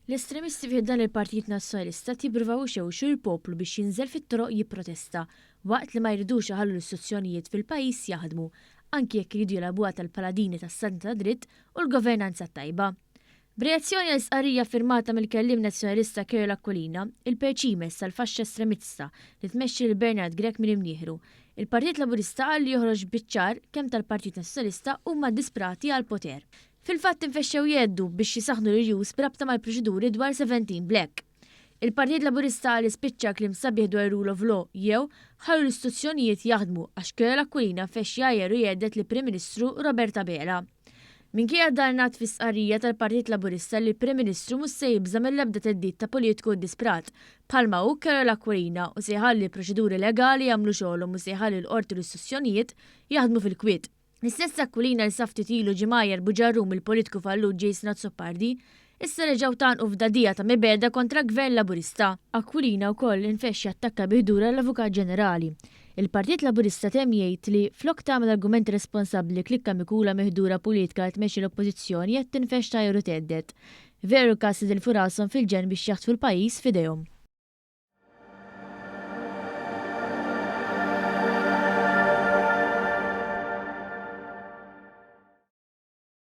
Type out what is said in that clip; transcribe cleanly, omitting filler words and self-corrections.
L-estremisti fi ħdan il-Partit Nazzjonalista qed jippruvaw ixewxu l-poplu biex jinżel fit-toroq jipprotesta waqt li ma jridux iħallu l-istituzzjonijiet fil-pajjiż jaħdmu, anki jekk iridu jilagħbuha tal-paladini tas-saltna tad-dritt u l-governanza t-tajba. B'reazzjoni għal stqarrija ffirmata mill-kelliem Nazzjonalista Karol Aquilina, il-perċimes tal-faxxa estremista li tmexxi lil Bernard Grech minn imnieħru, il-Partit Laburista qal li joħroġ biċ-ċar kemm tal-Partit Nazzjonalista huma ddisprati għall-poter. Fil-fatt infexxew jgħeddu biex jisaħħnu l-irjus b'rabta mal-proċeduri dwar 17 Black. Il-Partit Laburista qal li spiċċa kliem sabiħ dwar ir-rule of law jew ħallu l-istituzzjonijiet jaħdmu għax Karol Aquilina nfexx jgħajjar u jgħedded lill-Prim Ministru Robert Abela. Minkejja dan ngħad fi stqarrija tal-Partit Laburista li l-Prim Ministru mhux se jibża' mill-ebda theddid ta' politiku ddisprat bħalma hu Karol Aquilina u se jħalli l-proċeduri legali jagħmlu xogħolhom u se jħalli l-Qorti u l-istituzzjonijiet jaħdmu fil-kwiet. L-istess Aquilina li sa ftit ilu ġie mgħajjar b'uġarrum mill-politiku fallut Jason Azzopardi, issa reġgħu tgħannqu f'dagħdigħa ta' mibegħda kontra Gvern Laburista. Aquilina wkoll infexx jattakka bi ħdura l-Avukat Ġenerali. Il-Partit Laburista temm jgħid li, flok tagħmel argumenti responsabbli klikka mikula miħdura politika li tmexxi l-Oppożizzjoni qed tinfexx tgħajjar u thedded. Veru każ li tilfu rashom fil-ġenn biex jaħtfu l-pajjiż f'idejhom.